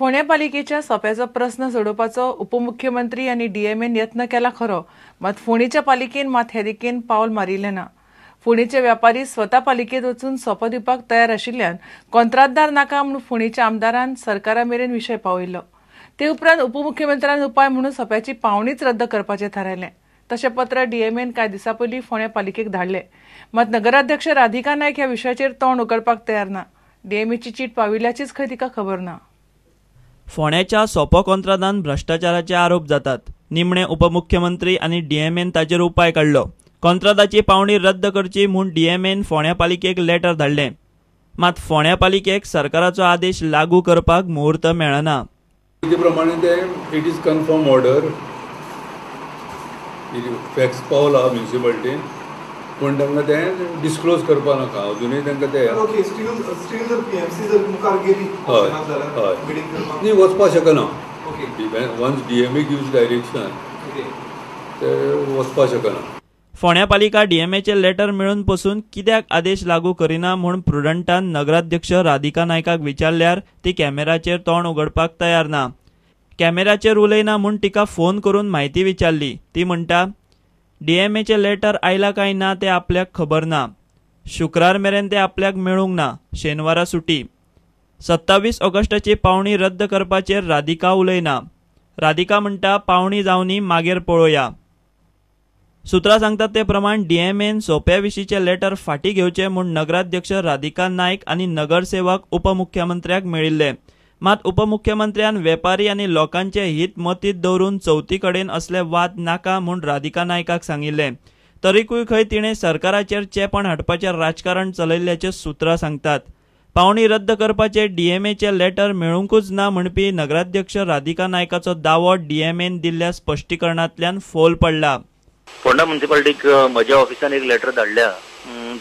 फोंड्या पालिकेच्या सोप्याचो प्रस्न सोडोवपाचो उपमुख्यमंत्री आनी डीएमएन यत्न केला खरो, मात फोंडेच्या पालिकेन मात हे दिकेन पावल मारिल्लें ना. फोंडेचे व्यापारी स्वता पालिकेत वचून सोपो दिवपाक तयार आशिल्ल्यान कोंत्रातदार नाका म्हूण फोंडेच्या आमदारान सरकारा मेरेन विशय पावयलो. ते उपरांत उपमुख्यमंत्र्यान उपाय म्हणून सोप्याची पावणीच रद्द करपाचें थारायलें. तशें पत्र डीएमएन कांय दिसां पयलीं फोंड्या पालिकेक धाडलें. मात नगराध्यक्ष राधिका नायक ह्या विशयाचेर तोंड उगडपाक तयार ना. डीएमएची चीट पाविल्ल्याचीच खंय तिका खबर ना. फोंड्याच्या सोपो कोंत्रादान भ्रश्टाचाराचे आरोप जातात. निमणे उपमुख्यमंत्री आनी डीएमएन ताचेर उपाय काडलो. कोंत्रादाची पावणी रद्द करची म्हूण डीएमएन फोंड्या पालिकेक लेटर धाडलें. मात फोंड्या पालिकेक सरकाराचो आदेश लागू करपाक मुहूर्त मेळना. प्रमाणे ते it is confirm order fax पावला म्युनिसिपालिटीन, पूण तांकां तें डिस्क्लोज करपा नाका अजुनूय तांकां ते हय हय न्ही वचपाक शकना. वन्स डीएमए गिव्स डायरेक्शन ते वचपाक शकना. फोंड्या पालिका डीएमएचे लेटर मेळून पसून कित्याक आदेश लागू करिना म्हूण प्रुडंटान नगराध्यक्ष राधिका नायकाक विचारल्यार ती कॅमेराचेर तोंड उगडपाक तयार ना. कॅमेराचेर उलयना म्हूण तिका फोन करून म्हायती विचारली. ती म्हणटा डीएमएचे लेटर आयला काय ना ते आपल्याक खबर ना. शुक्रार मेरेन ते आपल्याक मेळूंक ना. शेनवारा सुटी. 27 ऑगस्टाची पावणी रद्द करपाचेर राधिका उलयना. राधिका म्हणटा पावणी जावनी मागीर पळोवया. सूत्रां सांगतात ते प्रमाण डीएमएन सोप्या विशींचे लेटर फाटीं घेवचें म्हूण नगराध्यक्ष राधिका नायक आनी नगरसेवक उपमुख्यमंत्र्याक मेळिल्ले. मात उपमुख्यमंत्र्यान वेपारी आनी लोकांचे हित मतींत दवरून चवथी कडेन असले वाद नाका म्हूण राधिका नायकाक सांगिल्लें. तरीकूय खंय तिणें सरकाराचेर चेपण हाडपाचें राजकारण चलयल्ल्याचें सूत्रां सांगतात. पावणी रद्द करपाचे डीएमएचे लेटर मेळूंकूच ना म्हणपी नगराध्यक्ष राधिका नायकाचो दावो डीएमएन दिल्ल्या स्पश्टीकरणांतल्यान फोल पडला. फोंडा म्युनिसिपालिटीक म्हज्या ऑफिसान एक लेटर धाडल्या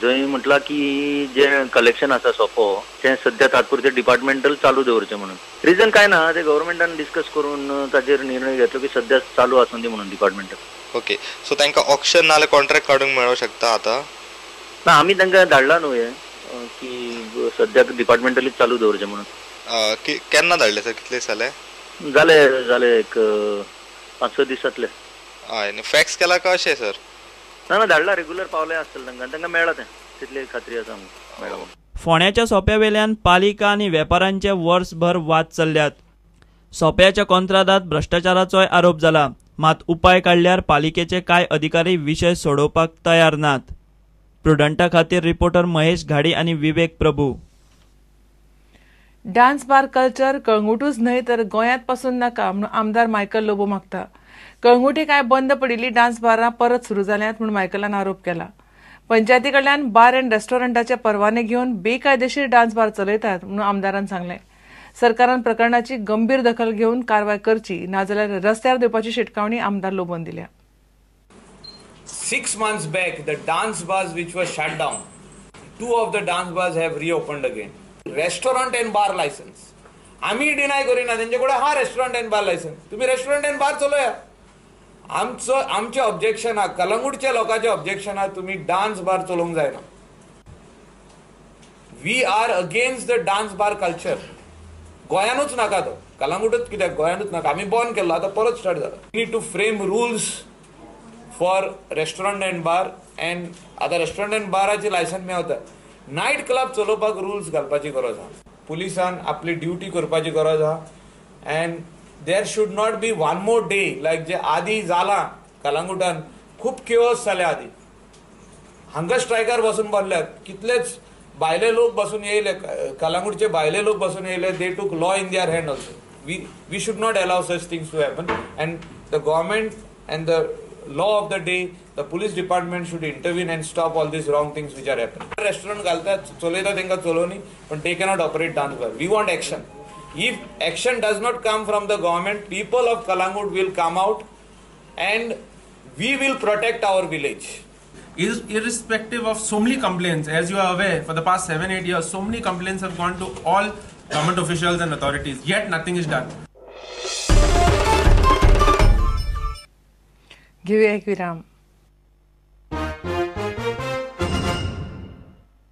जंय म्हटलां की जें कलेक्शन आसा सोपो तें सद्या तात्पुरतें डिपार्टमेंटल चालू दवरचें म्हणून. रिजन कांय ना, ते गव्हर्मेंटान डिस्कस करून ताजेर निर्णय घेतलो की सद्या चालू आसूं दी म्हणून डिपार्टमेंटल. ओके, सो तांकां ऑक्शन नाल्यार कॉन्ट्रॅक्ट काडूंक मेळोंक शकता आतां? ना, आमी तांकां धाडला न्हू हें की सद्याक डिपार्टमेंटलीच चालू दवरचें म्हणून. केन्ना धाडलें सर, कितले दीस जाले? जाले जाले एक 5-6 दीस जातले. हय, आनी फॅक्स केला काय अशें सर? ना ना, धाडला, रेग्युलर पावलें आसतलें तांकां, तांकां मेळ्ळा तें, तितली खात्री आसा आमकां मेळ्ळा. फोंड्याच्या सोप्या वेल्यान पालिका आनी वेपारांचे वर्सभर वाद चल्ल्यात. सोप्याच्या कोंत्रादात भ्रश्टाचाराचोय आरोप जाला. मात उपाय काडल्यार पालिकेचे कांय अधिकारी विशय सोडोवपाक तयार नात. प्रुडंटा खातीर रिपोर्टर महेश घाडी आनी Vivek Prabhu. Dance bar culture कळंगुटूच न्हय तर गोंयांत पासून नाका म्हणून आमदार मायकल लोबो मागता. कळंगुटे कांय बंद पडिल्ली डान्स बारां परत सुरू जाल्यांत म्हूण मायकलान आरोप केला. पंचायती कडल्यान बार अँड रेस्टॉरंटाचे परवाने घेवन बेकायदेशीर डान्स बार चलयतात म्हणून आमदारान सांगलें. सरकारान प्रकरणाची गंभीर दखल घेवन कारवाय करची, नाजाल्यार रस्त्यार देवपाची शिटकावणी आमदार लोबोन दिल्या. 6 months back, the dance bars which were shut down, 2 of the dance bars have reopened again. Restaurant and bar license. आमी डिनाय करिना, तेंचे कडेन हा रेस्टॉरंट अँड बार लायसन्स, तुमी रेस्टॉरंट अँड बार चलया. आमचो आमचें ऑब्जेक्शन आहा, कलंगूटच्या लोकांचें ऑब्जेक्शन आहा, तुमी डान्स बार चलोवंक जायना. We are against the dance bar culture. गोंयानूच नाका तो, कलंगूटच कित्याक, गोंयानूच नाका. आमी बंद केल्लो, आतां परत स्टार्ट जाला. We need to frame rules for restaurant and bar. And आतां रेस्टॉरंट अँड बाराची लायसन्स मेवता. नायट क्लब चलोवपाक रुल्स घालपाची गरज आहा. पुलिसान आपली ड्युटी करपाची गरज आहा. And there should not be one more day like जे आदी जाला कलंगुटान खूब केओस जाले आदी. हांगा स्ट्रायकार बसून बसल्यात, कितलेच भायले लोक बसून येयले, कलंगूटचे भायले लोक बसून येयले. They took law in their hand also. We should not allow such things to happen. And the government and the law of the day, the police department should intervene and stop all these wrong things which are happening. Restaurant घालतात, चलयता तांकां चलोवनी, पण they cannot operate dance bar. We want action. If action does not come from the government, people of Calangute will come out and we will protect our village. Irrespective of so many complaints, as you are aware, for the past 7-8 years, so many complaints have gone to all government officials and authorities, yet nothing is done. घेऊया एक विराम.